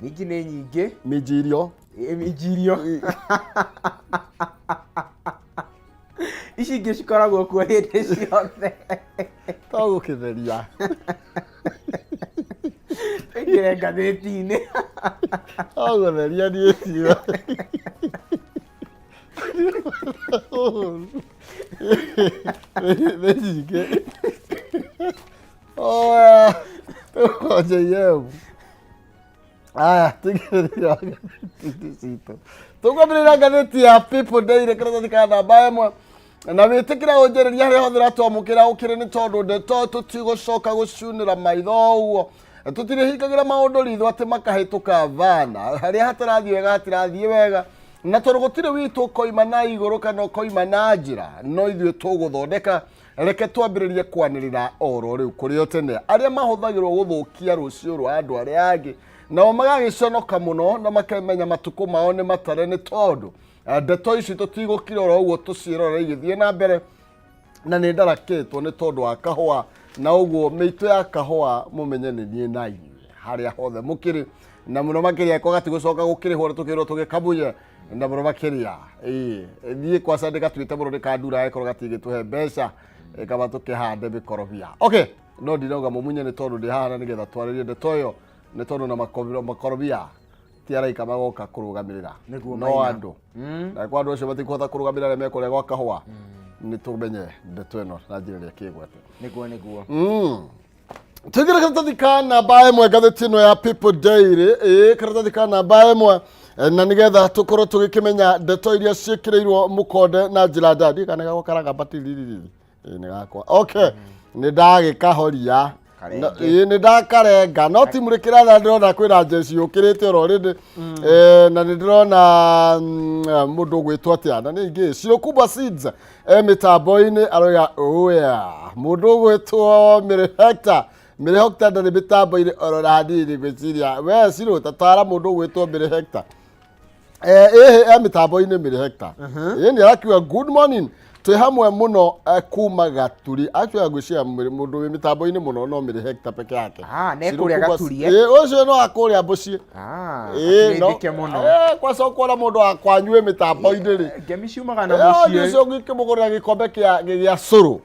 Minji nĩ nyingĩ. Minji irio. Ĩ, minji irio ici ingĩ cikoragwo kuo hĩndĩ ciothe. To gũkĩtheria. Ĩngĩre ngathĩti-inĩ. To gũtheria niĩ cio. Nĩ nyingĩ. Oya, tũkonjeie. Aya, tũingĩrĩra ngathĩti citũ. Tũkwambĩrĩria ngathĩti ya People Daily karatathi ka namba 1. Na wĩtĩkĩra ũnjĩrĩria harĩa hothe ũratwamũkĩra ũkĩrĩ nĩ tondũ ndeto tũtigũcoka gũcunĩra maitho ũguo. Tũtirĩhingagĩra maũndũ ritho atĩ makahĩtũka thana. Harĩa hatarathiĩ wega hatirathiĩ wega. Na tondũ gũtirĩ witũ ũkoima na igũrũ kana ũkoima na njĩra, no ithuĩ tũgũthondeka. Reke twambĩrĩrie kwanĩrĩra oro rĩu kũrĩ o tene arĩa mahũthagĩrwo gũthũkia rũciũ rwa andũ arĩa angĩ, nao magagĩconoka mũno na makemenya matukũ mao nĩ matare, nĩ tondũ ndeto ici tũtigũkira oro ũguo tũciĩrore igĩthiĩ na mbere. Na nĩ ndarakĩtwo nĩ tondũ wa kahũa, na ũguo mĩitũ ya kahũa mũmenye nĩ niĩ na inyuĩ harĩa hothe mũkĩrĩ, na mũno makĩria ko gatigũcoka gũkĩrĩhwo nĩ tũkĩrwo tũgĩkamunye na mũno makĩria. Ĩĩ niĩ kwaca ndĩgatuĩte mũno ndĩkandura angĩkorwo gatingĩtũhe mbeca, kaba tũkĩhande mĩkorobia. Okay, no ndirauga mũmunye nĩ tondũ ndĩ haha na nĩgetha twarĩrie ndeto ĩyo, nĩ tondũ na makorobia ti araika magoka kũrũgamĩrĩra. Nĩguo no maina. Andũ na kwa andũ acio matikũhota kũrũgamĩrĩra arĩa mekũrĩa gwa kahũa, nĩ tũmenye ndeto ĩno na njĩra ĩrĩa kĩgwete. Nĩguo. Tũingĩre karatathi ka namba 1 ngathĩti ĩno ya People Daily. Ĩĩ, karatathi ka namba 1, na nĩgetha tũkorwo tũgĩkĩmenya ndeto iria ciĩkĩrĩirwo mũkonde na njĩra nda. Ndiũĩ kana gakwa karagamba tiririri. Ĩĩ nĩ gakwa. Okay, nĩ ndagĩkahoria. Karenge. Ĩĩ nĩ ndakarenga, no ti mũrĩ kĩratha ndĩrona kwĩna njeci yũkĩrĩte oro rĩndĩ. Na nĩ ndĩrona mũndũ ũgwĩtwo atĩa na nĩ ingĩ Shirokubwa Seeds e mĩtambo-inĩ aroiga oya mũndũ ũgwĩtwo Mary Hector. Mary Hector ndarĩ mĩtambo-inĩ oro na hanini ngwĩciria we Shiro tatara mũndũ ũgwĩtwo Mary Hector. Ĩhĩ e mĩtambo-inĩ Mary Hector. Ĩĩ nĩ arakiuga good morning, twĩ hamwe mũno, kuma Gaturi. Actually ngwĩciria mũndũ wĩ mĩtambo-inĩ mũno no Mary Hector peke yake. Ah, ne Shiro kũrĩa Kubwa Gaturi, eh? Ĩĩ, ũcio no akũrĩa mũciĩ. Ah, Ĩĩ, no- atuĩthĩke mũno. Kwaca ũkona mũndũ wa kwanyu wĩ mĩtambo-inĩ rĩ. Ngemi ciumaga na mũciĩ mũciĩ. Ũcio ũngĩkĩmũgũrĩra gĩkombe gĩa cũrũ.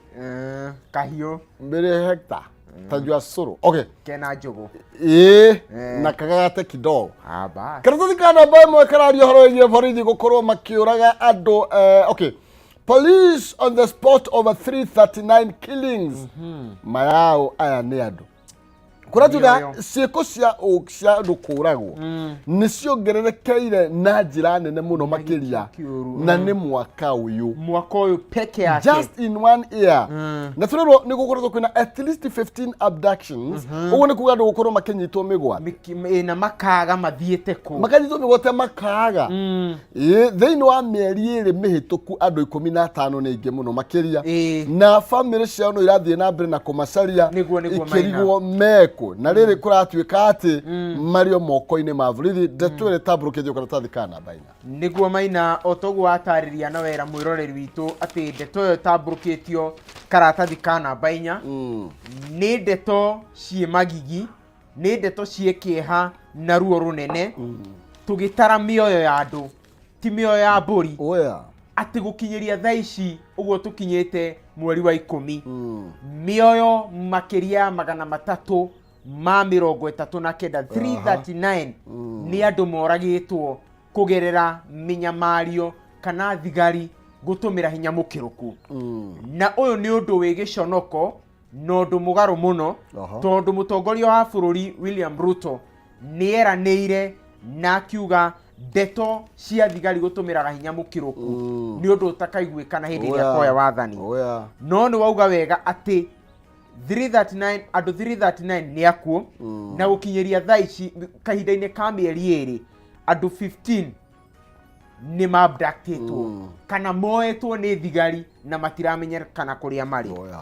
Kahiũ. Mary Hector tajua cũrũ. Okay. Kena njũgũ. Ĩĩ, na kagagate kidogo. Ah, bas. Karatathi ka namba 1 kararia ũhoro wĩgiĩ borithi gũkorwo makĩũraga andũ. Okay, police on the spot over 339 killings. Mayao aya nĩ andũ kũratuga Mĩoyo. ciĩko cia andũ kũragwo nĩ ciongererekeire na njĩra nene mũno makĩria kĩũru, na nĩ mwaka ũyũ. Mwaka ũyũ peke yake. Just in one year. Na tũrerwo nĩ gũkoretwo kwĩna at least 15 abductions. Ũguo nĩ kuga andũ gũkorwo makĩnyitwo mĩgwate. Ĩ, na makaga mathiĩte kũ? Makanyitwo mĩgwate makaga. Ĩĩ, thĩinĩ wa mĩeri 2 mĩhĩtũku andũ 15 nĩ aingĩ mũno makĩria. Na bamĩrĩ ciao no irathiĩ na mbere na kũmacaria. Nĩguo, ikĩrigwo mekũ na rĩrĩ kũratuĩka atĩ marĩ o moko-inĩ ma borithi. Ndeto ĩrĩa ĩtambũrũkĩtio karatathi ka namba 4. Nĩguo Maina, o toguo watarĩria na wera mwĩroreri witũ atĩ ndeto ĩyo ĩtambũrũkĩtio karatathi ka namba 4 nĩ ndeto ciĩ magigi, nĩ ndeto ciĩ kĩeha na ruo rũnene. Tũgĩtara mĩoyo ya andũ, ti mĩoyo ya mbũri. Oya. Atĩ gũkinyĩria thaa ici ũguo tũkinyĩte mweri wa 10, mĩoyo makĩria ya 339, 339, nĩ andũ moragĩtwo kũgerera mĩnyamario kana thigari gũtũmĩra hinya mũkĩrũku. Na ũyũ nĩ ũndũ wĩ gĩconoko na ũndũ mũgarũ mũno, tondũ mũtongoria wa bũrũri William Ruto nĩ eranĩire na akiuga ndeto cia thigari gũtũmĩraga hinya mũkĩrũku nĩ ũndũ ũtakaiguĩkana hĩndĩ ĩrĩa akoya wathani. No nĩ wauga wega atĩ 339, andũ 339 nĩ akuũ, na gũkinyĩria thaa ici kahinda-inĩ ka mĩeri 2 andũ 15 nĩ maabductĩtwo kana moetwo nĩ thigari na matiramenyekana kũrĩa marĩ.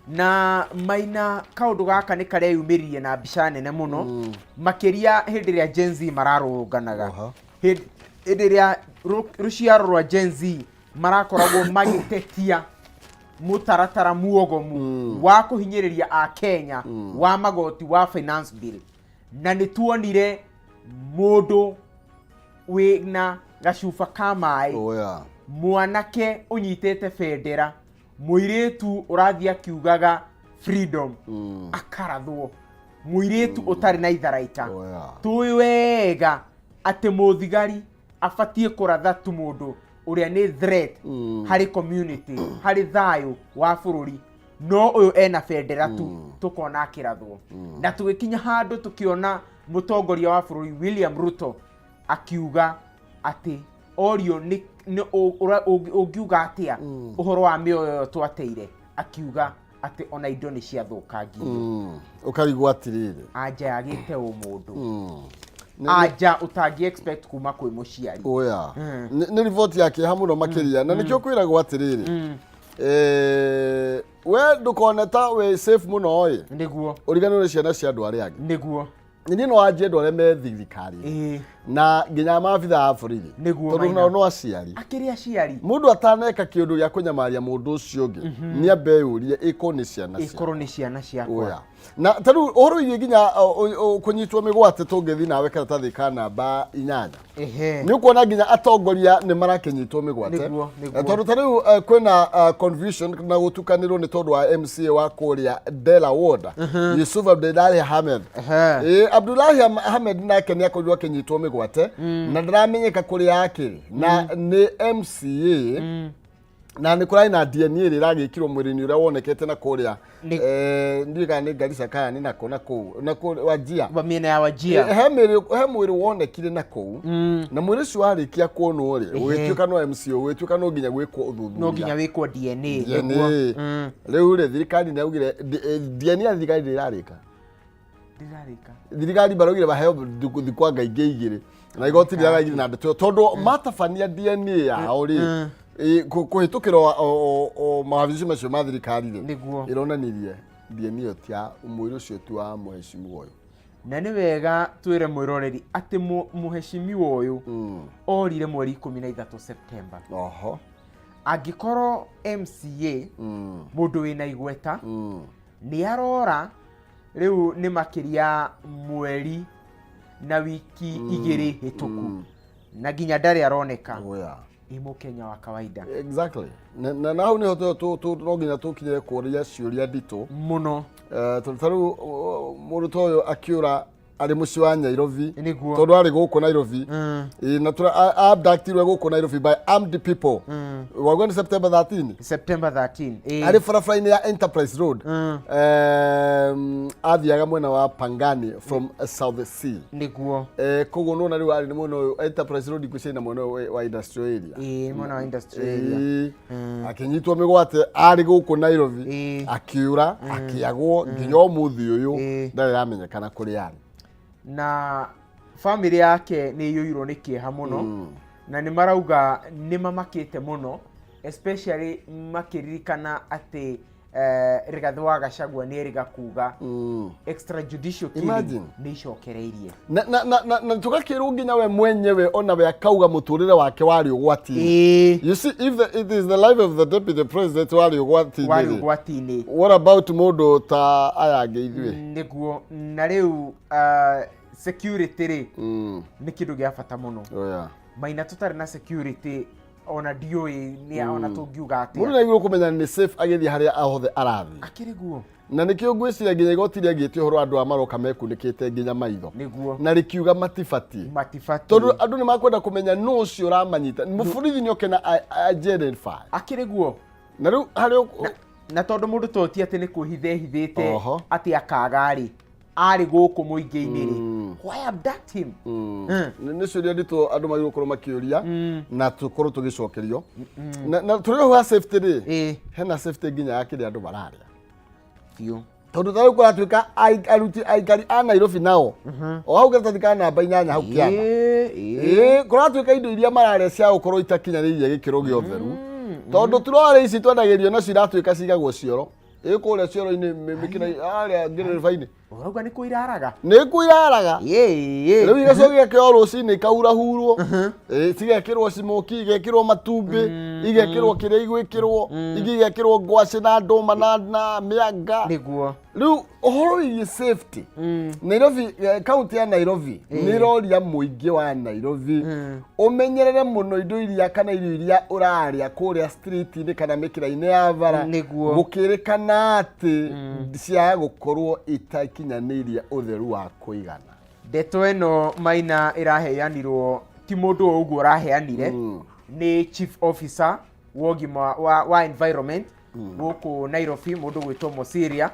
Na Maina, kaũndũ gaka nĩ kareyumĩririe na mbica nene mũno makĩria hĩndĩ ĩrĩa Gen Z mararũrũnganaga. Hĩndĩ ĩrĩa rũciaro rwa Gen Z marakoragwo magĩtetia mũtaratara muogomu wa kũhinyĩrĩria a Kenya wa magoti wa finance bill, na nĩ tuonire Mũndũ wĩna gacuba ka maĩ, Oh, yeah. mwanake ũnyitĩte bendera, mũirĩtu ũrathiĩ akiugaga freedom, akarathwo, mũirĩtu ũtarĩ na itharaita. Oh, yeah. Tũĩ wega atĩ mũthigari abatiĩ kũratha tu mũndũ ũrĩa nĩ threat harĩ community, harĩ thayũ wa bũrũri, no ũyũ ena bendera tu, tũkona akĩrathwo. Na tũgĩkinya handũ tũkĩona mũtongoria wa bũrũri William Ruto akiuga atĩ orio nĩ ũngiuga atĩa ũhoro wa mĩoyo ĩyo twateire, akiuga atĩ ona indo nĩ ciathũkangirio. Ũkarigwo atĩrĩrĩ. Anja yagĩte ũmũndũ. Anja ũtangĩ expect kuma kwĩ mũciari. Oya. Nĩ riboti ya kĩeha mũno makĩria, na nĩkĩo kwĩragwo atĩrĩrĩ, we ndũkone ta wĩ safe mũno ĩ, ũriganĩrwo nĩ ciana cia andũ arĩa angĩ. Niĩ no wanjie andũ arĩa me thirikari na nginya maabitha a borithi, tondũ Maina. nao no aciari. Akĩrĩ aciari. Mũndũ ataneka kĩũndũ gĩa kũnyamaria mũndũ ũcio ũngĩ, nĩ ambe eyũrie, ĩkorwo nĩ ciana ciakwa. Ĩkorwo nĩ ciana ciakwa. Oya. Na ta rĩu ũhoro wĩgiĩ nginya kũnyitwo mĩgwate, tũngĩthiĩ nawe karatathi ka namba 8, nĩ ũkuona nginya atongoria nĩ marakĩnyitwo mĩgwate. Nĩguo, nĩguo. Tondũ ta rĩu kwĩna confusion na gũtukanĩrwo nĩ tondũ wa MCA wa kũrĩa Dela Ward, Yusuf Abdullahi Ahmed. Abdullahi Ahmed nake nĩ akorirwo akĩnyitwo mĩgwate na ndaramenyeka kũrĩa akĩrĩ, na nĩ MCA, na nĩ kũrarĩ na DNA ĩrĩa ĩragĩkirwo mwĩrĩ-inĩ ũrĩa wonekete na kũrĩa, ndiũĩ kana nĩ Garissa kana nĩ nako na kũu na kũu Wajir. Wa mĩena ya Wajir. He mwĩrĩ wonekire na kũu, na mwĩrĩ ũcio warĩkia kuonwo rĩ, ũgĩtuĩka no MCO, ũgĩtuĩka no nginya gwĩkwo ũthuthuria. No nginya wĩkwo DNA. DNA. Nĩguo. Rĩu rĩ, thirikari nĩ yaugire DNA ya thirikari ndĩrarĩka. Ndĩrarĩka. Thirikari baraugire baheo thikũ anga ingĩ 2, na igoti rĩraraigire na ndeto ĩyo tondũ matabania DNA yao rĩ, kũhĩtũkĩra mawabici macio ma thirikari rĩ, ĩronanirie DNA ĩyo ti ya mwĩrĩ ũcio, ti wa mũheshimiwa ũyũ. Na nĩ wega twĩre mwĩroreri atĩ mũheshimiwa ũyũ orire mweri 13 September. Angĩkorwo MCA, mũndũ wĩna igweta, nĩ arora rĩu nĩ makĩria mweri na wiki 2 hĩtũku, na nginya ndarĩ aroneka. Oh, yeah. Ĩ mũkenya wa kawaida. Exactly. Na hau nĩho no nginya tũkinyĩre kũria ciũria nditũ mũno. Tondũ ta rĩu mũndũ ta ũyũ akĩũra arĩ mũciĩ wa Nairobi, tondũ arĩ gũkũ Nairobi. Ĩ, na abductirwe gũkũ Nairobi by armed people. Wauga nĩ September 13? September 13, ĩ. Arĩ barabara-inĩ ya Enterprise Road. Athiaga mwena wa Pangani from South C. Koguo nona rĩu arĩ nĩ mwena ũyũ Enterprise Road, ngwĩciria na mwena ũyũ wa industrial area. Ĩ, mwena wa industrial area. Ĩĩ. Akĩnyitwo mĩgwate arĩ gũkũ Nairobi, akĩũra, akĩagwo nginya ũmũthĩ ũyũ, ndarĩ aramenyekana kũrĩa arĩ. Na famĩlĩ yake nĩ ĩiyũirwo nĩ kĩeha mũno, na nĩ marauga nĩ mamakĩte mũno, especially makĩririkana atĩ Rigathĩ wa Gachagua nĩ erĩga kuga extrajudicial killing Imagine. nĩ icokereirie. Na tũgakĩrwo nginya we mwenyewe ona we akauga mũtũrĩre wake warĩ ũgwati-inĩ. You see, if it is the life of the deputy president warĩ ũgwati-inĩ warĩ rĩ, ũgwati-inĩ, what about mũndũ ta aya angĩ ithuĩ? Nĩguo, na rĩu security rĩ, nĩ kĩndũ gĩa bata mũno. Oh, yeah. Maina, tũtarĩ na security, ona ndiũĩ nĩ ona tũngiuga Mũndũ atĩa. nĩagĩrĩirwo kũmenya nĩ safe agĩthiĩ harĩa hothe arathiĩ. Akĩrĩ guo. Na nĩkĩo ngwĩciria nginya igoti rĩagĩte ũhoro wa andũ aya maroka mekunĩkĩte nginya maitho, na rĩkiuga matibatiĩ, matibatiĩ, tondũ andũ nĩ makwenda kũmenya nũ ũcio ũramanyita. Mũborithi nĩ oke na identify. Akĩrĩ guo. Na rĩu harĩ Na tondũ mũndũ to ti atĩ nĩ kwĩhitha ehithĩte, atĩ akaga rĩ, arĩ gũkũ mũingĩ-inĩ rĩ, why abduct him? Nĩ ciũria nditũ andũ magĩrĩirwo gũkorwo makĩũria na tũkorwo tũgĩcokerio. Na tũrĩ ho ha safety rĩ, hena safety nginya ya kĩrĩa andũ mararĩa, Biũ. Tondũ ta rĩu kũratuĩka aruti aikari a Nairobi nao o hau karatathi ka namba 8 hau kĩanda, Ĩĩ. Ĩĩ, kũratuĩka indo iria mararĩa cia gũkorwo itakinyanĩirie gĩkĩro gĩa ũtheru, tondũ turore ici twendagĩrio nacio iratuĩka cigagwo cioro, ĩ kũrĩa cioro-inĩ mĩkĩra harĩa ngĩrĩrĩba-inĩ. Ũrauga nĩ kũiraraga? Nĩ kuiraraga. Ĩĩ. Rĩu igacoka igekĩrwo rũcinĩ ikaurahurwo. Cigekĩrwo smokie, igekĩrwo matumbĩ, igekĩrwo kĩrĩa igwĩkĩrwo, ingĩ igekĩrwo ngwacĩ na ndũma na mĩanga. Rĩu ũhoro wĩgiĩ safety, Nairobi, kaunti ya Nairobi nĩ ĩroria mũingĩ wa Nairobi ũmenyerere mũno indo iria kana irio iria ũrarĩa kũrĩa street-inĩ kana mĩkĩra-inĩ ya bara. Gũkĩrĩkana atĩ ciaga gũkorwo itakinyanĩirie ũtheru wa kũigana. Ndeto ĩno Maina ĩraheanirwo ti mũndũ o ũguo ũraheanire, nĩ chief officer wa ũgima wa environment gũkũ Nairobi, mũndũ gwĩtwo Mosiria.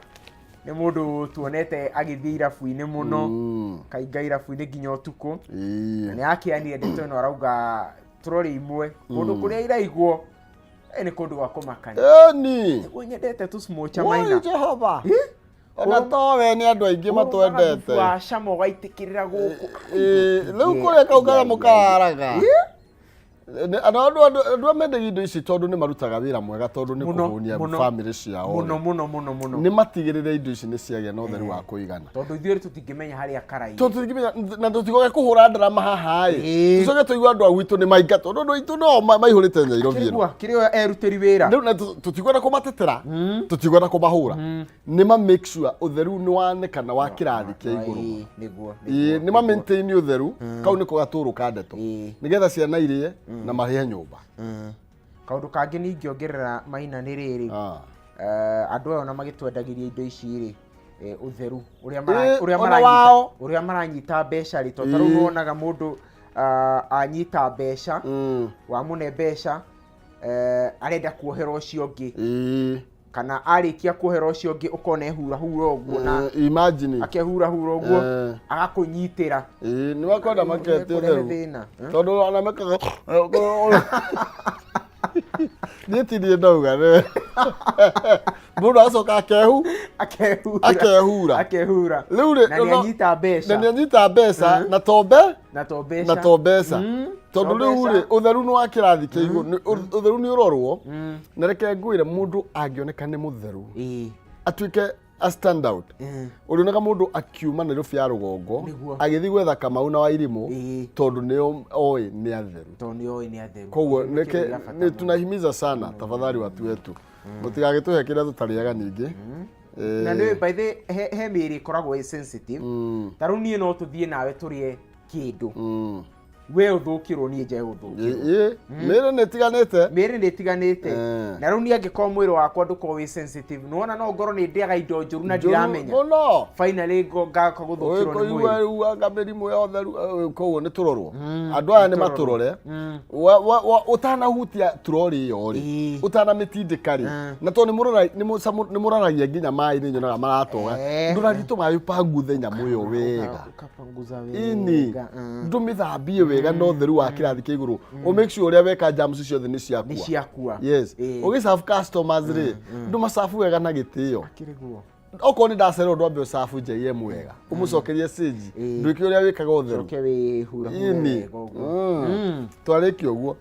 Nĩ mũndũ tuonete agĩthiĩ irabu-inĩ mũno, kainga irabu-inĩ nginya ũtukũ. Na nĩ akĩanire ndeto ĩno, arauga trori imwe kũndũ kũrĩa iraigwo nĩ kũndũ gwa kũmakania. Nĩguo nyendete tũsmocha. Woi. Maina. Jehova. Ona towe nĩ andũ aingĩ matwendete. Wa cama ũgaitĩkĩrĩra gũkũ. Rĩu kũrĩa kau kanyamũ kararaga. Andũ arĩa mendagia indo ici, tondũ nĩ marutaga wĩra mwega, tondũ nĩ kũhũnia bamĩrĩ ciao mũno mũno mũno mũno, nĩ matigĩrĩre indo ici nĩ ciagĩa na ũtheru wa kũigana. Tondũ ithuĩ tũtingĩmenya harĩa karaire. Tũtingĩmenya na tũtigoke kũhũra ndarama haha ĩ. Tũcoke tũigue andũ a gwitũ nĩ maingatwo, tondũ andũ aitũ no maihũrĩte Nairobi ĩno. Kĩrigua kĩrĩa erutĩri wĩra. Rĩu na tũtikwenda kũmatetera, tũtikwenda kũmahũra, nĩ ma make sure ũtheru nĩ wanekana wa kĩrathi kĩa igũrũ. Ĩĩ, nĩ ma maintain ũtheru, kau nĩko gatũrũ ka ndeto, nĩgetha ciana irĩe na marĩhe nyũmba. Kaũndũ kangĩ ningĩongerera Maina nĩ rĩrĩ, andũ aya ona magĩtwendagĩria indo ici rĩ, ũtheru ũrĩa ũrĩa ona wao. Ũrĩa maranyita mbeca rĩ, tondũ ta rĩu wonaga mũndũ anyita mbeca, wamũne mbeca, arenda kuohera ũcio ũngĩ, kana arĩkia kuohera ũcio ũngĩ ũkona ehurahura ũguo na Imagine. Akehurahura ũguo agakũnyitĩra. Ĩĩ, nĩ makwenda makete Kũrehe ũtheru thĩna, eh? Tondũ ona mekaga niĩ ti niĩ ndauga, mũndũ acoka akehu akehura. Akehura. Akehura. Rĩu rĩ na nĩ anyita mbeca. Na nĩ anyita mbeca na tombe na to mbeca. Na to mbeca. Tondũ To rĩu rĩ mbeca. ũtheru nĩ wa kĩrathi kĩa igũrũ. Ũtheru nĩ ũrorwo, na reke ngwĩre, mũndũ angĩoneka nĩ mũtheru, atuĩke a stand out, ũrĩonaga mũndũ akiuma Nairobi ya rũgongo agĩthiĩ gwetha Kamau na Wairimũ, tondũ nĩo oĩ nĩ atheru. Tondũ nĩ oĩ nĩ atheru. Koguo Nĩ nĩke kĩndũ kĩa bata nĩ mũno. Tunahimiza sana, tafadhali watu wetu, mũtigagĩtũhe kĩrĩa tũtarĩaga ningĩ. Na nĩ by the he mĩĩrĩ ĩkoragwo ĩ sensitive. Ta rĩu niĩ no tũthiĩ nawe tũrĩe kĩndũ, we ũthũkĩrwo, niĩ njae gũthũkĩrwo. Ĩ, mĩĩrĩ nĩ ĩtiganĩte. Mĩĩrĩ nĩ ĩtiganĩte. Na rĩu niĩ angĩkorwo mwĩrĩ wakwa ndũkorwo wĩ sensitive, nĩwona no ngorwo nĩ ndĩaga indo njũru na Njũru ndiramenya mũno. Finally ngaka gũthũkĩrwo nĩ kũigua mwĩrĩ. Rĩu anga mĩrimũ ya ũtheru, koguo nĩ tũrorwo andũ aya nĩ Nĩ tũrorwo. matũrore. Ũtanahutia turori ĩyo rĩ, ũtanamĩtindĩka rĩ, na tondũ nĩ mũraragia nginya maĩ, nĩ nyonaga maratoga. Ndũrarie tũmaĩ ũpanguthe nyamũ ĩyo wega. Ũkapanguza Ini wega. Ndũmĩthambie wega na ũtheru wa kĩrathi kĩa igũrũ, ũ make sure ũrĩa weka germs ciothe nĩ nĩ ciakua. Ciakua. Yes. Ũgĩserve customers rĩ, ndũmacabu wega na gĩtĩo. Akĩrĩ guo. Okorwo nĩ ndacererwo, ndwambe ũcabu JM wega, ũmũcokerie sage, ndwĩke ũrĩa wĩkaga ũtheru. Coke wĩhurahure Ini wega ũguo. Twarĩkia ũguo,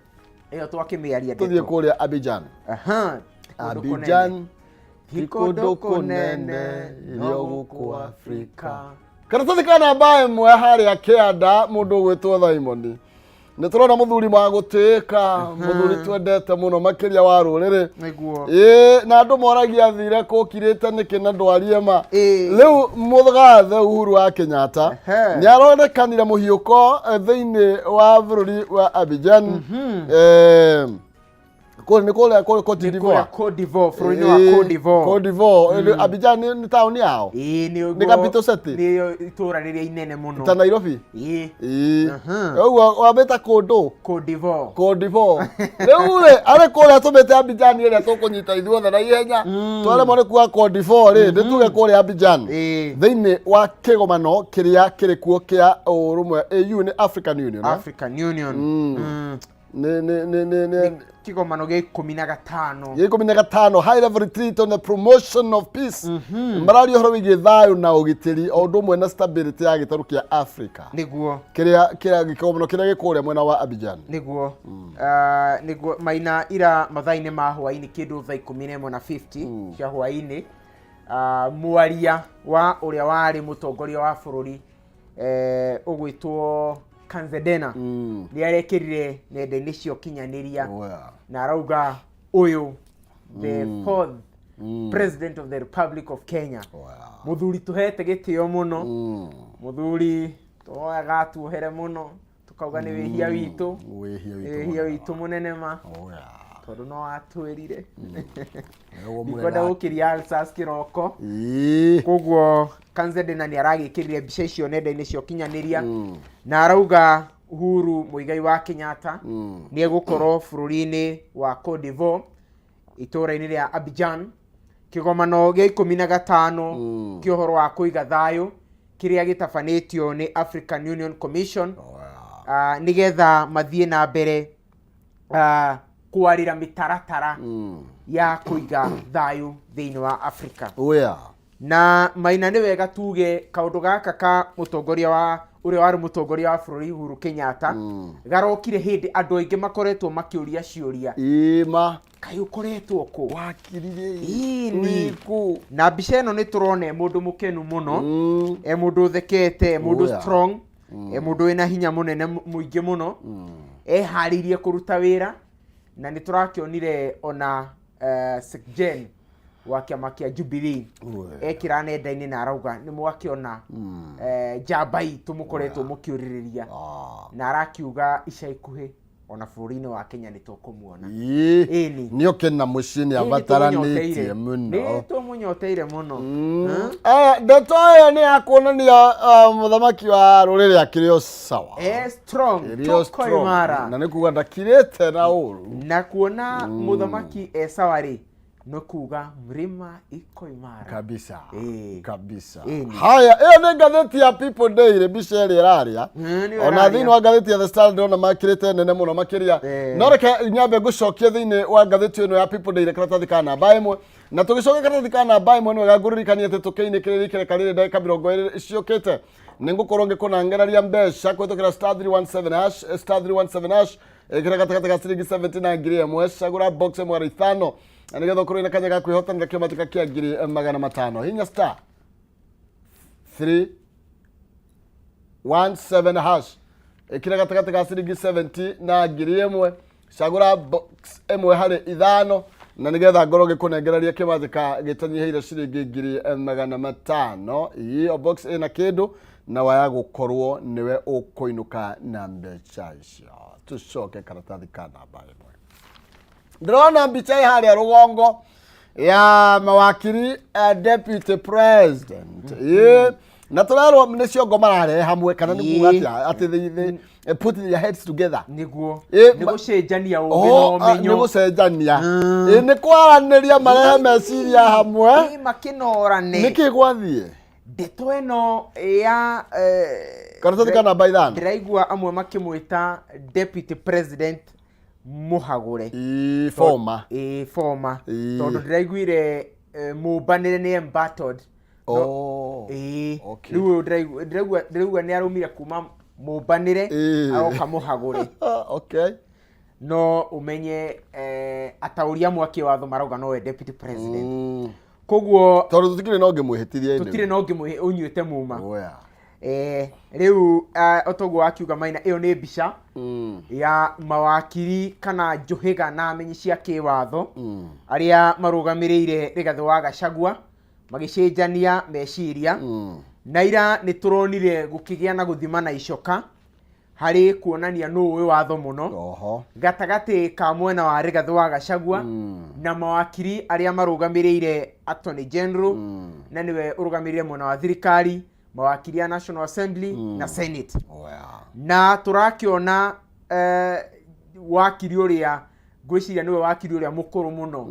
ĩyo twakĩmĩaria tũthiĩ ndeto. kũrĩa Abidjan. Aha, ti kũndũ kũnene. Abidjan ti ti kũndũ kũndũ kũnene kũnene no irio gũkũ gũkũ Afrika. Afrika. Karatathi ka namba 1 harĩa kĩanda, mũndũ ũgwĩtwo Simon, nĩ tũrona mũthuri wa gũtĩĩka, mũthuri twendete mũno makĩria wa rũrĩrĩ. Ĩĩ, na andũ moragia athire kũkirĩte nĩkĩ na ndwarie ma. Rĩu mũgathe Uhuru wa Kenyatta nĩ aronekanire mũhiũko thĩinĩ wa bũrũri wa Abidjan. Kũrĩa nĩ kũrĩa kũrĩa Cote Nĩ d'Ivoire. kũrĩa Cote d'Ivoire, bũrũri-inĩ wa Cote d'Ivoire. Cote d'Ivoire. Abidjan nĩ taũni yao. Ĩĩ, nĩ Nĩ capital city? Nĩyo itũũra rĩrĩa inene mũno. Ta Nairobi. Ĩĩ. Ĩĩ. Ũguo wambĩta kũndũ Cote d'Ivoire. Cote d'Ivoire. Rĩu rĩ, arĩ kũrĩa tũmĩte Abidjan ĩrĩa tũkũnyita ithuothe na ihenya. Twaremwo nĩ kuga Cote d'Ivoire rĩ, nĩ tuge kũrĩa Abidjan. Thĩinĩ wa kĩgomano kĩrĩa kĩrĩ kuo kĩa ũrũmwe AU, nĩ African Union, eh? African Union. Nĩ nĩ nĩ nĩ nĩ Kĩgomano gĩa 15. Gĩa 15, high level retreat on the promotion of peace. Mararia ũhoro wĩgiĩ thayũ na ũgitĩri o ũndũ ũmwe na stability ya gĩtarũ kĩa Africa. Kĩrĩa kĩgomano kĩrĩa gĩ kũrĩa mwena wa Abidjan. Nĩguo. Ah, nĩguo Maina, ira mathaa-inĩ ma hwaĩ-inĩ, kĩndũ thaa 11 na 50 cia hwaĩ-inĩ. Mwaria wa ũrĩa warĩ mũtongoria wa bũrũri ũgwĩtwo Kanzedena nĩ arekĩrire nenda-inĩ cia ũkinyanĩria na arauga ũyũ the fourth president of the Republic of Kenya, mũthuri tũhete gĩtĩo mũno, mũthuri tũhoyaga tuohere mũno, tukauga nĩ wĩhia witũ. Wĩhia nĩ witũ wĩhia witũ mũnene ma Oh, yeah. tondũ no atwĩrire. Nĩguo ndikwenda mũrera. gũkĩria ulcers kĩroko. Ĩĩ. Koguo Kanzedena nĩ aragĩkĩrire mbica icio nenda-inĩ cia ũkinyanĩria na arauga Uhuru Muigai wa Kenyatta nĩ egũkorwo bũrũri-inĩ wa Cote d'Ivoire, itũũra-inĩ rĩa Abidjan, kĩgomano gĩa 15 kĩa ũhoro wa kũiga thayũ kĩrĩa gĩtabanĩtio nĩ African Union Commission, Oh, yeah. nĩgetha mathiĩ na mbere kwarĩra mĩtaratara ya kũiga thayũ thĩinĩ wa Africa. Oh, yeah. Na Maina, nĩ wega tuge kaũndũ gaka ka mũtongoria wa ũrĩa warĩ mũtongoria wa bũrũri Uhuru Kenyatta garokire hĩndĩ andũ aingĩ makoretwo makĩũria ciũria. Ĩma. Kaĩ ũkoretwo kũ? Wakirire. Ĩni. Wĩkũ? Na mbica ĩno nĩ tũrona e mũndũ mũkenu mũno, e mũndũ ũthekete, e mũndũ Oh, yeah. strong, e mũndũ wĩna hinya mũnene mũingĩ mũno, eharĩirie kũruta wĩra. Na nĩ tũrakĩonire ona Secgen wa kĩama kĩa Jubilee ekĩra nenda-inĩ na arauga nĩ mwakĩona njamba itũ mũkoretwo mũkĩũrĩrĩria, na arakiuga ica ikuhĩ ona bũrũri-inĩ wa Kenya nĩ tũkũmuona. Ĩĩ. Ĩni. Nĩ oke na mũciĩ, nĩ abataranĩtie mũno. Nĩ tũmũnyoteire mũno. Ndeto ĩyo nĩ ya kuonania mũthamaki wa rũrĩrĩ akĩrĩ o sawa. Strong. Akĩrĩ o tuko strong. imara. Na nĩ kuga ndakirĩte na ũru. Na kuona mũthamaki e sawa rĩ, nĩ kuga mlima iko imara. Kabisa. Ĩĩ. Kabisa. Ĩni. Haya, ĩyo nĩ ngathĩti ya People Daily, mbica ĩrĩa ĩraria. Nĩyo Ona ĩraria. thĩinĩ wa ngathĩti ya The Star ndĩrona makĩrĩte nene mũno makĩria. No reke nyambe ngũcokie thĩinĩ wa ngathĩti ĩno ya People Daily, karatathi ka namba 1. Na tũgĩcoka karatathi ka namba 1, nĩ wega ngũririkanie atĩ tũkĩinĩkĩrĩria ikereka rĩrĩ ndagĩka 20 ciũkĩte nĩ ngũkorwo ngĩkũnangeraria mbeca kũhĩtũkĩra *317#, *317#. Ĩkĩra gatagatĩ ga ciringi 70 na 1000, cagũra box ĩmwe harĩ ithano na nĩgetha ũkorwo na kanya ga kwĩhotanĩra kĩmatĩka kĩa 500,000. Hinya *317#, ĩkĩra gatagatĩ ga ciringi 70 na 1000, cagũra box ĩmwe harĩ ithano na nĩgetha ngorwo ngĩkũnengereria kĩmatĩka gĩtanyihĩire ciringi 500,000. Iyo box ĩna kĩndũ na waya gũkorwo nĩwe ũkũinũka na mbeca icio. Tũcoke karatathi ka namba 1, ndĩrona mbica ĩ harĩa rũgongo ya mawakiri deputy president. Ĩ, na tũrerwo nĩ ciongo mararehe hamwe kana nĩ kuga Ĩ. atĩa, atĩ they put their heads together. Nĩguo. Ĩ, nĩ gũcenjania ũgĩ Oh, na ah, nĩ ũmenyo. gũcenjania. Ĩ, nĩ kwaranĩria, marehe meciria hamwe. Ĩ, makĩnorane. Nĩkĩ gwathiĩ? Ndeto ĩno ya Karatathi ka namba 5. Ndĩraigua amwe makĩmwĩta deputy president mũhagũre. Ĩ, former. Ĩ, former. Ĩ. Tondũ ndĩraiguire mũmbanĩre nĩ embattled. Oh. Ĩĩ. Okay. Rĩu ũyũ ndĩraigua nĩ arũmire kuma mũmbanĩre, aroka mũhagũre. No ũmenye ataũri amwe a kĩwatho marauga nowe deputy president, koguo Tondũ tũtikĩrĩ na ũngĩmwĩhĩtithia. Tũtirĩ na ũngĩ ũnyuĩte muma. Oya. Rĩu otoguo wakiuga Maina, ĩyo nĩ mbica ya mawakiri kana njũhĩga na amenyi cia kĩwatho arĩa marũgamĩrĩire Rigathĩ wa Gachagua magĩcenjania meciria. Na ira nĩ tũronire gũkĩgĩa na gũthimana icoka harĩ kuonania nũ ũĩ watho mũno gatagatĩ ka mwena wa Rigathĩ wa Gachagua na mawakiri arĩa marũgamĩrĩire Attorney General, na nĩwe ũrũgamĩrĩire mwena wa thirikari, mawakiri a National Assembly na Senate. Oya. Na tũrakĩona wakiri ũrĩa ngwĩciria nĩwe wakiri ũrĩa mũkũrũ mũno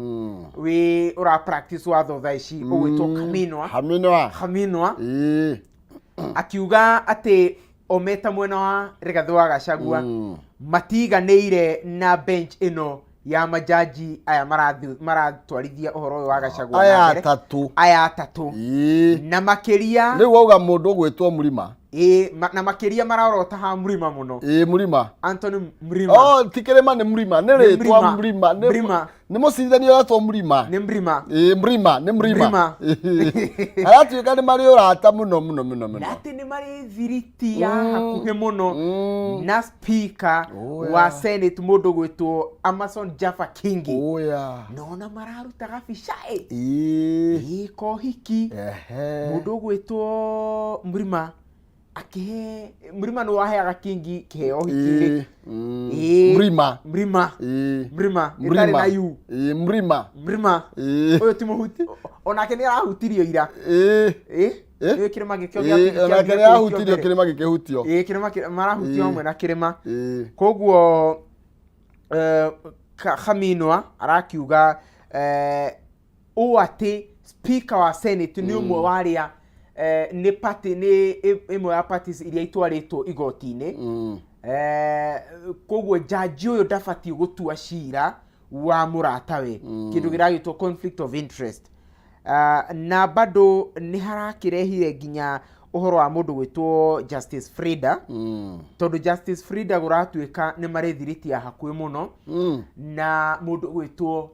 wĩ ũra practice watho thaa ici, ũgwĩtwo Khaminwa. Haminwa. Khaminwa Ĩĩ. akiuga atĩ o meta mwena wa Rigathĩ wa Gachagua matiganĩire na bench ĩno ya majaji aya maratwarithia ũhoro ũyũ wa Gachagua Aya na mbere. atatũ. Aya atatũ. Ĩĩ. Na makĩria Rĩu wauga mũndũ ũgwĩtwo Mũrima. Ĩĩ, na makĩria marorota ha Mrima mũno. Ĩĩ, Mrima. Anthony Mrima. Oh, ti kĩrĩma, nĩ Mrima, nĩ Nĩ rĩtwa. Mrima. Mrima. Mrima. Nĩ mũcirithania ũretwo Mrima. Nĩ Mrima. Ĩĩ, Mrima, nĩ Mrima. Mrima. Aratuĩka nĩ marĩ ũrata mũno mũno mũno mũno. Na atĩ nĩ marĩ thiriti ya hakuhĩ mũno na speaker Oh, wa yeah. Senate, mũndũ gwĩtwo Amason Jaffa Kingi. Oya. Nona mararutaga bica ĩ. Ĩĩ. Ĩ kohiki. Mũndũ ũgwĩtwo Mrima akĩhe, Mrima nĩ waheaga Kingi kĩheo hiki-inĩ. Ĩĩ. Ĩĩ. Mrima. Mrima. Ĩĩ. Mrima ĩtarĩ na U. Ĩĩ, Mrima. Mrima. Ĩĩ. Ũyũ ti mũhuti, onake nĩ arahutirio ira. Ĩĩ. Ĩ. Ĩ? Nĩ kĩrĩma gĩkĩo Ĩĩ, onake nĩ ahutirio, kĩrĩma gĩkĩhutio. Ĩ, kĩrĩma marahutio Ĩĩ. hamwe na kĩrĩma. Ĩĩ. Koguo Khaminwa arakiuga ũũ atĩ speaker wa Senate nĩ ũmwe wa arĩa nĩ party, nĩ ĩmwe ya parties iria itwarĩtwo igoti-inĩ. Koguo jaji ũyũ ndabatiĩ gũtua cira wa mũratawe, kĩndũ kĩragĩtwo conflict of interest. Na bado nĩ harakĩrehire nginya ũhoro wa mũndũ gwĩtwo Justice Frida, tondũ Justice Frida gũratuĩka nĩ marĩ thiriti ya hakuhĩ mũno na mũndũ gwĩtwo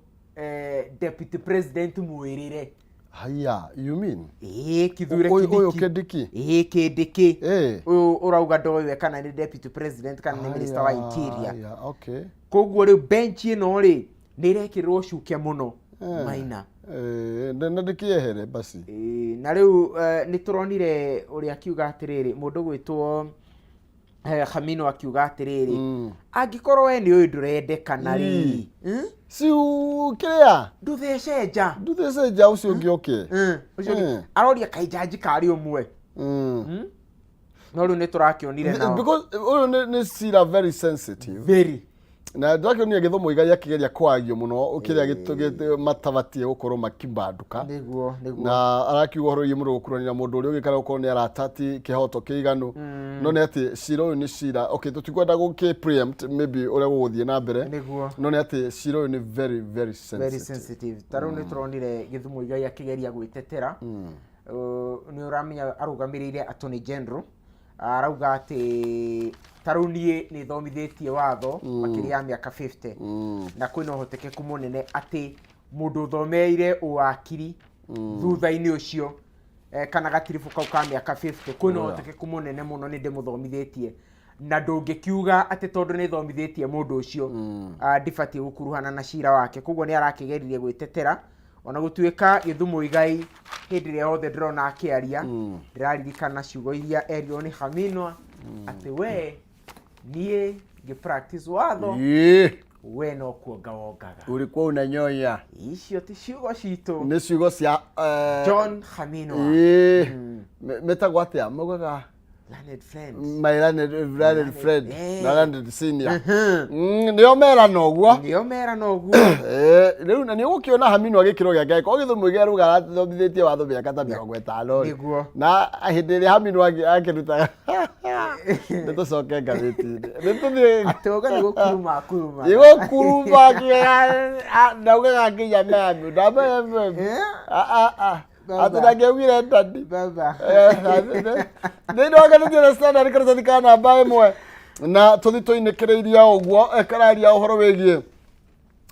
Deputy President mwĩrĩre. Haya, you mean? Ĩĩ, Kithure Ũyũ Kindiki. Kindiki? Ĩĩ, Kindiki. Ũyũ ũrauga ndoĩ kana nĩ Deputy President kana nĩ Minister wa Interior. Haya, okay. Koguo rĩu bench ĩno rĩ, nĩ ĩrekĩrĩrwo cuke mũno, Maina. Na ndĩkĩehere basi. Ĩĩ, na rĩu nĩ tũronire ũrĩa akiuga atĩrĩrĩ, mũndũ gwĩtwo Khamino akiuga atĩrĩrĩ, angĩkorwo we nĩ ũĩ ndũrendekana rĩ, Siu kĩrĩa? Ndũthece nja. Ndũthece nja, ũcio ũngĩ oke. Ũcio ũngĩ aroria kaĩ njanji karĩ ũmwe. No rĩu nĩ tũrakĩonire nao. Because ũyũ nĩ cira very sensitive. Very. Na ndakĩonire Gĩthumo Igai akĩgeria kwagio mũno kĩrĩa matabatiĩ gũkorwo makĩbanduka. Nĩguo. Na arakiuga ũhoro wĩgiĩ mũndũ gũkuranĩra mũndũ ũrĩa ũngĩ kana gũkorwo nĩ arata ti kĩhoto kĩiganu, no nĩ atĩ cira ũyũ nĩ cira, okay, tũtikwenda gũkĩ preempt maybe ũrĩa gũgũthiĩ na mbere, no nĩ atĩ cira ũyũ nĩ very very very sensitive. Sensitive. Ta rĩu nĩ tũronire Gĩthumo Igai akĩgeria gwĩtetera. Nĩ ũramenya arũgamĩrĩire Attorney General, arauga atĩ ta rĩu niĩ nĩ thomithĩtie watho makĩria ya mĩaka 50, na kwĩna ũhotekeku mũnene atĩ mũndũ ũthomeire ũwakiri thutha-inĩ ũcio kana gatiribũ kau ka mĩaka 50, kwĩna ũhotekeku mũnene mũno nĩ ndĩmũthomithĩtie, na ndũngĩkiuga atĩ tondũ nĩ thomithĩtie mũndũ ũcio, ndibatiĩ gũkuruhana na cira wake. Koguo nĩ arakĩgeririe gwĩtetera, ona gũtuĩka Gĩthumo Igai hĩndĩ ĩrĩa yothe ndĩrona akĩaria, ndĩraririkana ciugo iria erirwo nĩ Khaminwa atĩ we niĩ ngĩ practice watho, we no kuonga wongaga. Ulikuwa unanyonya. Icio ti ciugo citũ. Nĩ ciugo cia John Khaminwa. Ĩĩ. Metagwo atĩa maugaga? Learned friend. My learned friend. Na learned senior. Nĩo merana ũguo. Nĩo merana ũguo. Rĩu na nĩ ũgũkĩona Hamino agĩkĩrwo gĩake, angĩkorwo Gĩthumo Igai arauga arathomithĩtie watho mĩaka ta 50 rĩ. Na hĩndĩ ĩrĩa Hamino akĩrutaga, nĩ tũcoke ngathĩti-inĩ, nĩ tũthiĩ. Atĩ uga nĩ gũkuruma akuruma. Ĩgũkuruma ndaugaga nginya mami ndameme. Atĩ ndangĩaugire ndadi. Baba. Thĩinĩ wa ngathĩti ya Standard karatathi ka namba 1, na tũthi tũinĩkĩrĩirie ũguo, kararia ũhoro wĩgiĩ.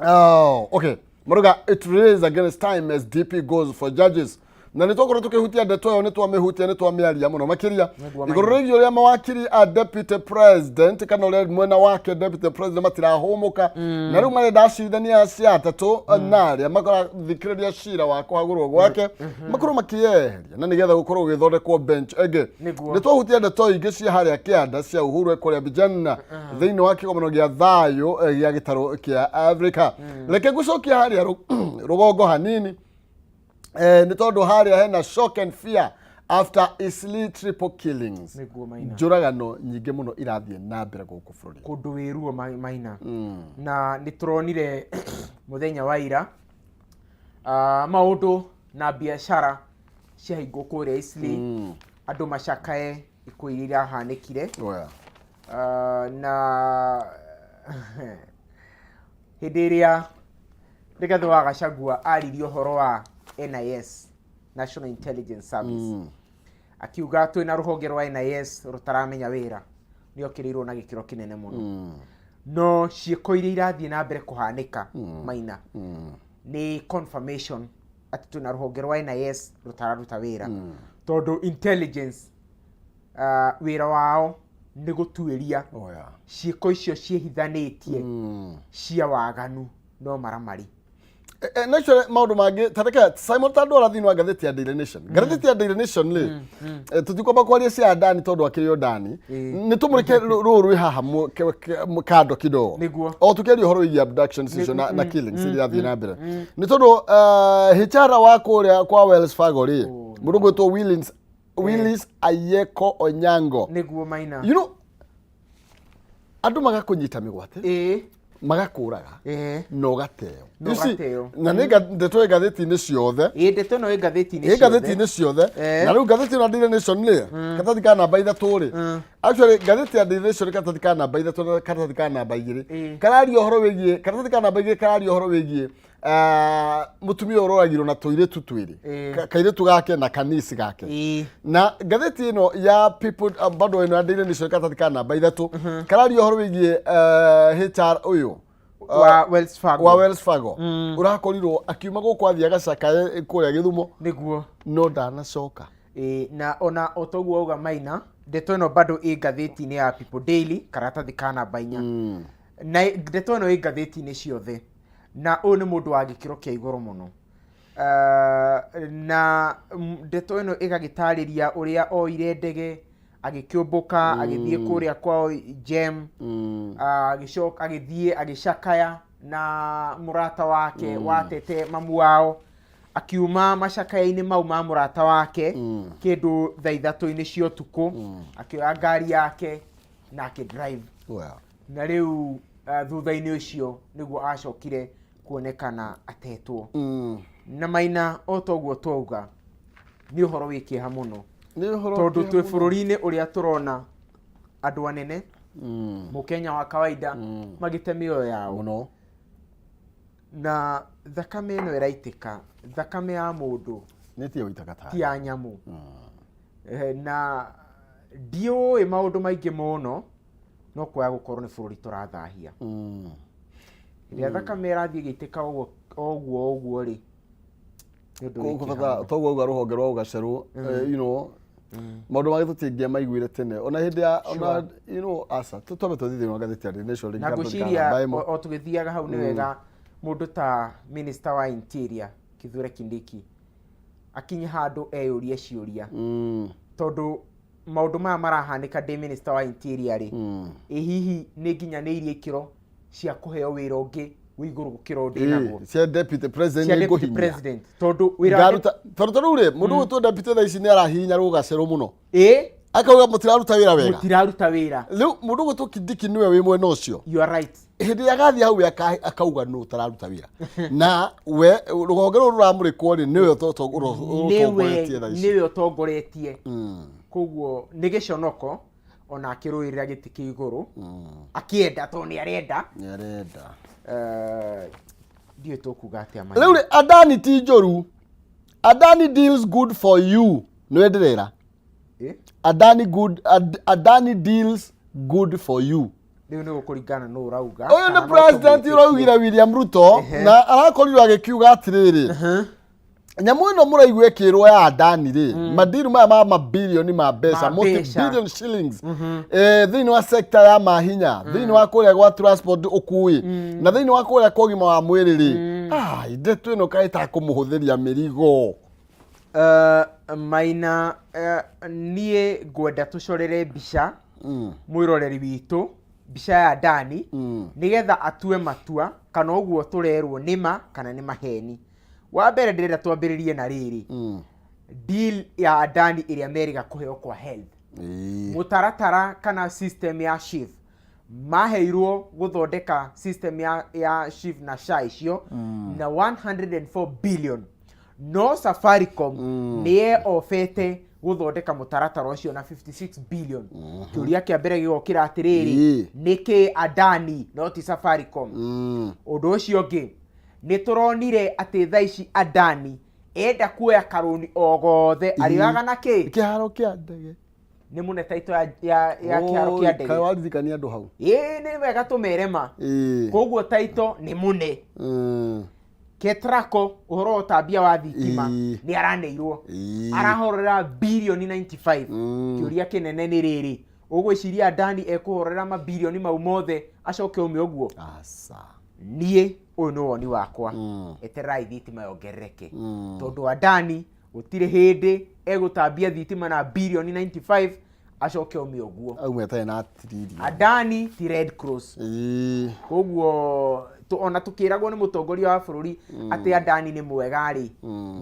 Oh, okay. Maruga, it race against time as DP goes for judges. Na nĩ twakorwo tũkĩhutia ndeto ĩyo, nĩ twamĩhutia, nĩ twamĩaria mũno makĩria Nĩguo. Igũrũ rĩgiĩ ũrĩa mawakiri a Deputy President kana ũrĩa mwena wake Deputy President matirahũmũka, na rĩu marenda acirithania acio atatũ na arĩa makathikĩrĩria cira wa kũhagũrwo gwake makorwo makĩyeheria na nĩgetha gũkorwo gũgĩthondekwo bench ĩngĩ. Nĩ twahutia ndeto ingĩ cia harĩa kĩanda cia Uhuru ekũrĩa Abidjan thĩinĩ wa kĩgomano gĩa thayũ gĩa gĩtarũ kĩa Africa. Reke ngũcokia harĩa rũgongo hanini, nĩ tondũ harĩa hena shock and fear after Eastleigh triple killings. Nĩguo, Maina. Njũragano nyingĩ mũno irathiĩ na mbere gũkũ bũrũri. Kũndũ wĩ ruo, Maina, na nĩ tũronire mũthenya wa ira maũndũ na biacara ciahingwo kũrĩa Eastleigh, andũ macakae ikuũ iria irahanĩkire. Na hĩndĩ ĩrĩa Rigathĩ wa Gachagua aririe ũhoro wa NIS, National Intelligence Service. Akiuga twĩna rũhonge rwa NIS rũtaramenya wĩra, nĩ okĩrĩirwo na gĩkĩro kĩnene mũno. No ciĩko iria irathiĩ na mbere kũhanĩka, Maina, nĩ confirmation atĩ twĩna rũhonge rwa NIS rũtararuta wĩra, tondũ intelligence wĩra wao nĩ gũtuĩria Oh, yeah. ciĩko icio ciĩhithanĩtie cia waganu no maramari. Naturally maũndũ mangĩ ta reke Simon ta ndwara thĩinĩ wa ngathĩti ya Daily Nation, ngathĩti ya Daily Nation rĩ, tũtikwamba kwaria cia Adani tondũ akĩrĩ o Dani. Nĩ tũmũrĩke rũũ rwĩ haha kando kidogo. O tũkĩaria ũhoro wĩgiĩ abductions icio na killings iria irathiĩ na mbere, nĩ tondũ HR wa kũrĩa kwa Wells Fargo rĩ, mũndũ gwĩtwo Willis Ayeko Onyango. Nĩguo, Maina. Andũ magakũnyita mĩgwate, magakũraga na ũgateo. Na You see, ũgateo. Na nĩ ndeto ĩ ngathĩti-inĩ ciothe. Ĩĩ, ndeto ĩno ĩ ngathĩti-inĩ. Ĩ ngathĩti-inĩ ciothe. Na rĩu ngathĩti ĩno ya Daily Nation rĩ, karatathi ka namba 3 rĩ, actually ngathĩti ya Daily Nation, karatathi ka namba 3 na karatathi ka namba 2 kararia ũhoro wĩgiĩ, karatathi ka namba 2 kararia ũhoro wĩgiĩ mũtumia ũroragirwo na tũirĩtu twĩrĩ. Kairĩtu gake na kanisi gake. Na ngathĩti ĩno ya People, bado ĩno ya Daily Nation, karatathi ka namba 3 kararia ũhoro wĩgiĩ HR ũyũ wa Wells Fargo. Wa Wells Fargo, ũrakorirwo akiuma gũkũ athiĩ agacakaye kũrĩa Gĩthumo, no ndanacoka. Ĩĩ, na ona o toguo wauga, Maina, ndeto ĩno bado ĩ ngathĩti-inĩ ya People Daily, karatathi ka namba 4, na ndeto ĩno ĩ ngathĩti-inĩ ciothe, na ũyũ nĩ mũndũ wa gĩkĩro kĩa igũrũ mũno. Na ndeto ĩno ĩgagĩtarĩria ũrĩa oire ndege agĩkĩũmbũka, agĩthiĩ kũrĩa kwao Gem, agĩcoka agĩthiĩ agĩcakaya na mũrata wake watete mamu wao. Akiuma macakaya-inĩ mau ma mũrata wake kĩndũ thaa 3-inĩ cia ũtukũ, akĩoya ngari yake na akĩdrive. Well. Na rĩu thutha-inĩ ũcio nĩguo acokire kuonekana atetwo. Na Maina, o toguo twauga, nĩ ũhoro wĩ kĩeha mũno, Nĩ ũhoro tondũ kĩeha twĩ mũno. bũrũri-inĩ ũrĩa tũrona andũ anene, mũkenya wa kawaida, magĩte mĩoyo yao mũno. Na thakame ĩno ĩraitĩka, thakame ya mũndũ, Nĩ tiyo itaga ta ti ya nyamũ. Na ndiũĩ maũndũ maingĩ mũno, no kwaga gũkorwo nĩ bũrũri tũrathahia ĩrĩa thakame ĩrathiĩ ĩgĩitĩka ũguo ũguo ũguo rĩ, nĩ ũndũ wĩ kĩeha mũno. Toguo auga rũhonge rwa ũgacerwo, maũndũ mangĩ tũtingĩamaiguire tene ona hĩndĩ ya ona aca twambe tũthiĩ thĩinĩ wa ngathĩti ya Daily Nation rĩngĩ Na karatathi ka ngwĩciria namba 1. o tũgĩthiaga hau, nĩ wega mũndũ ta minister wa interior Kithure Kindiki akinye handũ eyũrie ciũria, tondũ maũndũ maya marahanĩka ndĩ minister wa interior rĩ, ĩ hihi nĩ nginyanĩirie ikĩro cia kũheo wĩra ũngĩ wĩ igũrũ gũkĩra ũndĩ naguo? Cia deputy president. Cia Nĩ deputy ngũhinya president, tondũ wĩra wa ngaruta, tondũ ta rĩu rĩ, mũndũ gwĩtwo deputy thaa ici nĩ arahihinya rũgacerwo mũno, akauga mũtiraruta wĩra wega. Mũtiraruta wĩra. Rĩu mũndũ gwĩtwo Kindiki nĩwe wĩ mwena ũcio. You are right. Hĩndĩ ĩrĩa agathiĩ hau we akauga nũ ũtararuta wĩra, na we rũhonge rũrũ rũramũrĩkwo rĩ, nĩwe ũtongoretie thaa ici. Nĩwe ũtongoretie. Koguo nĩ gĩconoko ona akĩrũĩrĩra gĩtĩ kĩa igũrũ, akĩenda, tondũ nĩ arenda. Nĩ arenda. Ndiũĩ tũkuga atĩa, Maina. Rĩu rĩ, Adani ti njũru, Adani deals good for you, nĩwe ndĩrera. Adani good, Adani deals good for you. Rĩu nĩ gũkũringana nũ ũrauga Ũyũ kana nĩ no president tũmwĩtĩkie. ũraugire William Ruto, na arakorirwo agĩkiuga atĩrĩrĩ, nyamũ ĩno mũraigua ĩkĩrwo ya Adani rĩ, madiru maya ma mabilioni ma mbeca, Ma multi mbeca. billion shillings, thĩinĩ wa sector ya mahinya, thĩinĩ wa kũrĩa gwa transport, ũkui, na thĩinĩ wa kũrĩa kwa ũgima wa mwĩrĩ rĩ, ndeto ĩno kaĩ takũmũhũthĩria mĩrigo. Maina, niĩ ngwenda tũcorere mbica mwĩroreri witũ, mbica ya Dani, nĩgetha atue matua kana ũguo tũrerwo nĩ ma kana nĩ maheni. Wa mbere ndĩrenda twambĩrĩrie na rĩrĩ deal ya Adani ĩrĩa merĩga kũheo kwa health, mũtaratara kana system ya SHIF. Maheirwo gũthondeka system ya SHIF na SHA icio na 104 billion, no Safaricom nĩ yeobete gũthondeka mũtaratara ũcio na 56 billion. Kĩũria kĩa mbere gĩgokĩra atĩrĩrĩ, nĩkĩ Adani no ti Safaricom? Ũndũ ũcio ũngĩ, nĩ tũronire atĩ thaa ici Adani Enda kuoya karũni o gothe arĩoyaga na kĩ? Kĩharo kĩa ndege. Nĩ mũne taito ya kĩharo kĩa Oi, kaĩ ndege. waririkania andũ hau. Ĩĩ, nĩ wega tũmerema. Koguo taito nĩ mũne. Ketraco ũhoro wa ũtambia wa thitima nĩ araneirwo. Arahorera birioni 95. Kĩũria kĩnene nĩ rĩrĩ, ũgwĩciria Adani ekũhorera mabirioni mau mothe acoke ume ũguo? Aca. Niĩ ũyũ nĩ woni wakwa. Etererai thitima yongerereke. Tondũ Adani gũtirĩ hĩndĩ egũtambia thitima na birioni 95 acoke ume ũguo. Aume atarĩ na trillion. Adani ti Red Cross. Koguo ona tukiragwo nĩ mũtongoria wa bũrũri atĩ Adani nĩ mwega rĩ,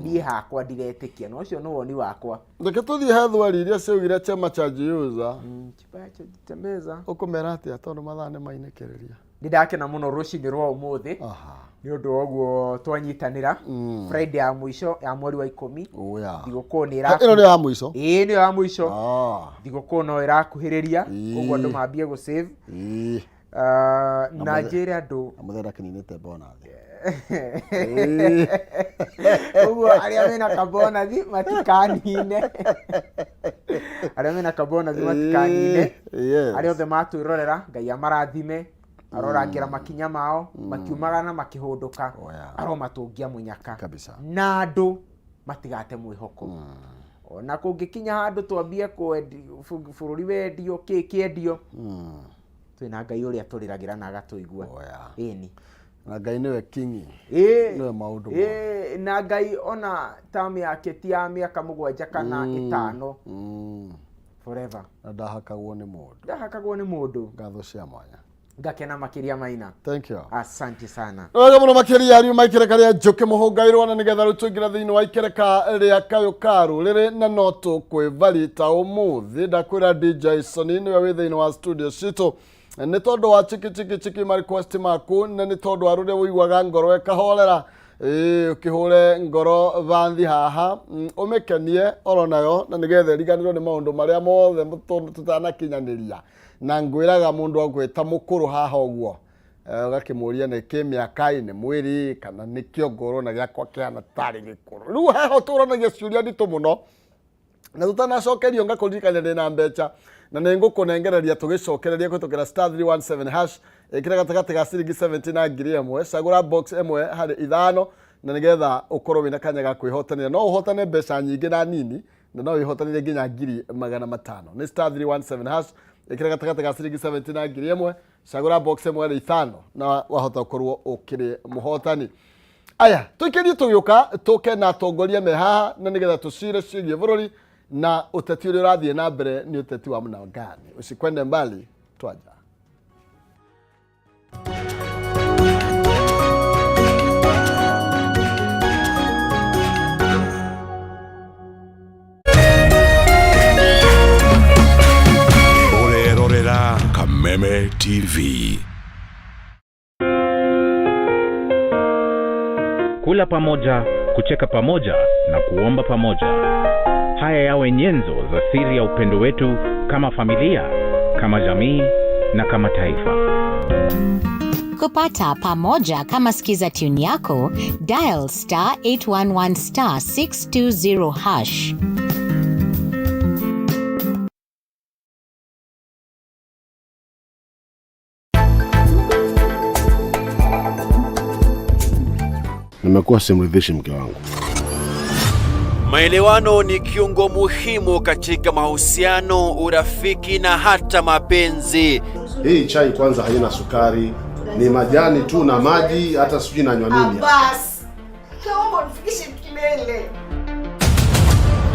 niĩ hakwa ndiretĩkia, na ũcio nĩ woni wakwa. Reke tũthiĩ he thweri iria ciaugire chama cha Jiuza. Kibaya cha jitembeza. Ũkũmera atĩa tondũ mathaa nĩ mainĩkĩrĩria? Nĩ ndakena mũno rũcinĩ rwa ũmũthĩ. Nĩ ũndũ wa ũguo twanyitanĩra. Friday ya mũico ya mweri wa 10. Oya. Thigũkũ nĩ Ĩno nĩ ya mũico? Ĩĩ, nĩyo ya mũico. Thigũkũ no ĩrakuhĩrĩria, koguo andũ mambie gũ-save. Na njĩre andũ. Na mũthee ndakininĩte bonathi. Koguo arĩa mena kabonathi matikanine. Arĩa mena kabonathi matikanine. Arĩa othe matwĩrorera, Ngai amarathime, arorangĩra makinya mao, makiumaga na makĩhũndũka, aromatũngia mũnyaka. Kabisa. Na andũ matigate mwĩhoko. Ona kũngĩkinya handũ twambie bũrũri wendio, kĩ kĩendio, twĩna Ngai ũrĩa tũrĩragĩra na agatũigua. Ĩni. Na Ngai nĩwe kingi. Nĩwe maũndũ mothe. Na Ngai ona term yake ti ya mĩaka 7 kana 5. Forever. Na ndahakagwo nĩ mũndũ. Ndahakagwo nĩ mũndũ. Ngatho cia mwanya. Ngakena makĩria Maina. Thank you. Asante sana. Wega mũno makĩria ariũ maikĩreka rĩa njũkĩ mũhũngairwo na nĩgetha rĩu tũingĩre thĩinĩ wa ikereka rĩa kayũ ka rũrĩrĩ na no tũkwĩvari ta ũmũthĩ. Ndakwĩra DJ Sony nĩwe wĩ thĩinĩ wa studio citũ. Nĩ tondũ wa chiki chiki chiki ma request maku, na nĩ tondũ wa rũrĩa ũiguaga ngoro ĩkahorera. Ũkĩhũre ngoro vanthi haha, ũmĩkenie oro nayo na nĩgetha ĩriganĩrwo nĩ maũndũ marĩa mothe tũtanakinyanĩria. Na ngwĩraga mũndũ agwĩta mũkũrũ haha ũguo, ũgakĩmũria nĩ kĩ mĩaka-inĩ mwĩrĩ kana nĩ kĩongo ũrona gĩakwa kĩhana tarĩ gĩkũrũ. Rĩu haha tũranagia ciũria nditũ mũno. Na tũtanacokerio ngakũririkania ndĩna mbeca na nĩ ngũkũnengereria tũgĩcokereria kũhĩtũkĩra star 317 hash, ĩkĩra gatagatĩ ga ciringi 70 na ngiri ĩmwe, cagũra box ĩmwe harĩ 5 na nĩgetha ũkorwo wĩna kanya ga kwĩhotanĩra. No ũhotane mbeca nyingĩ na nini, na no wĩhotanĩre nginya ngiri magana matano. Nĩ star 317 hash, ĩkĩra gatagatĩ ga ciringi 70 na ngiri ĩmwe, cagũra box ĩmwe harĩ 5 na wahota gũkorwo ũkĩrĩ mũhotani. Aya, tũikĩrie tũgĩũka tũke na atongoria me haha na nĩgetha tũcire ciĩgiĩ bũrũri na ũteti ũrĩa ũrathiĩ na mbere nĩ ũteti wa mũna gani. Usikwende mbali, twaja. Ũrerorera Kameme TV. Kula pamoja, kucheka pamoja na kuomba pamoja. Haya yawe nyenzo za siri ya upendo wetu kama familia, kama jamii na kama taifa. Kupata pamoja kama skiza tune yako, dial star 811 star 620 hash. Nimekuwa simridhishi mke wangu. Maelewano ni kiungo muhimu katika mahusiano, urafiki na hata mapenzi. Hii chai kwanza haina sukari, ni majani tu na maji, hata sijui nanywa nini. Bas, naomba unifikishe kilele.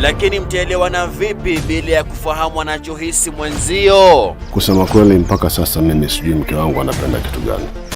Lakini mtaelewana vipi bila ya kufahamu anachohisi mwenzio? Kusema kweli mpaka sasa mimi sijui mke wangu anapenda kitu gani.